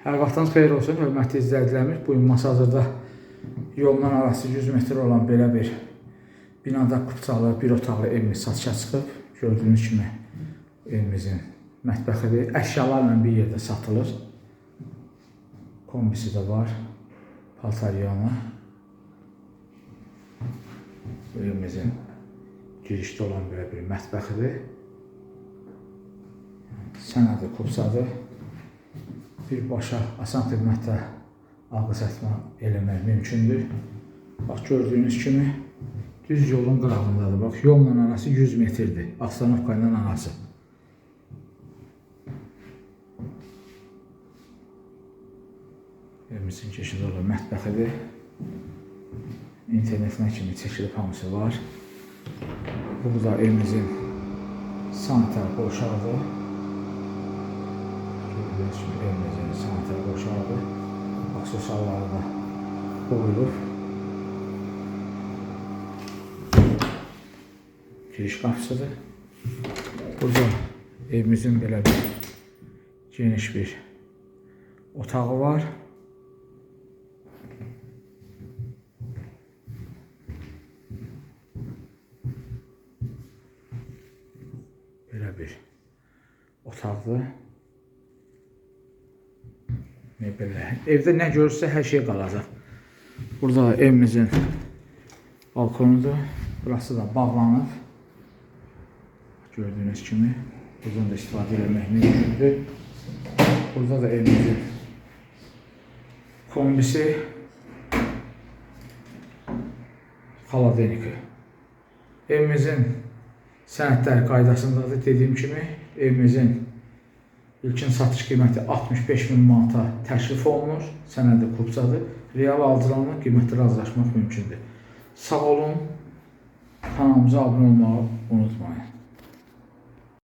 Hər vaxtınız xeyir olsun, hörmətli izləyicilərimiz. Bu gün Masazırda yoldan arası 100 metr olan belə bir binada kupçalı bir otaqlı evimiz satışa çıxıb. Gördüyünüz kimi evimizin mətbəxidir. Əşyalarla bir yerdə satılır. Kombisi də var. Paltaryana. Bu evimizin girişdə olan belə bir mətbəxidir. Sənədi kupçadır. Birbaşa asan xidmətdə alqı-satma eləmək mümkündür. Bax, gördüyünüz kimi düz yolun qırağındadır. Bax, yolla arası 100 metrdir. Avtostanovka ilə arası. Evimizin girişində olan mətbəxidir. İnternetinə kimi çəkilib hamısı var. Burada evimizin sanitar qovşağıdır. Gördüyünüz kimi evimizin sanitar qovşağıdır. Aksesuarları da qoyulub. Giriş qapısıdır. Burada evimizin belə bir geniş bir otağı var. Belə bir otaqdır. Mebellər. Evdə nə görürsə hər şey qalacaq. Burada evimizin balkonudur. Burası da bağlanıb. Gördüyünüz kimi buradan da istifadə etmək mümkündür. Burada da evimizin kombisi, xaladeniki. Evimizin sənədləri qaydasındadır. Dediyim kimi evimizin ilkin satış qiyməti 65 min manata təklif olunur. Sənədi kupçadır. Real alıcılarla qiymətdə razılaşmaq mümkündür. Sağ olun. Kanalımıza abunə olmağı unutmayın.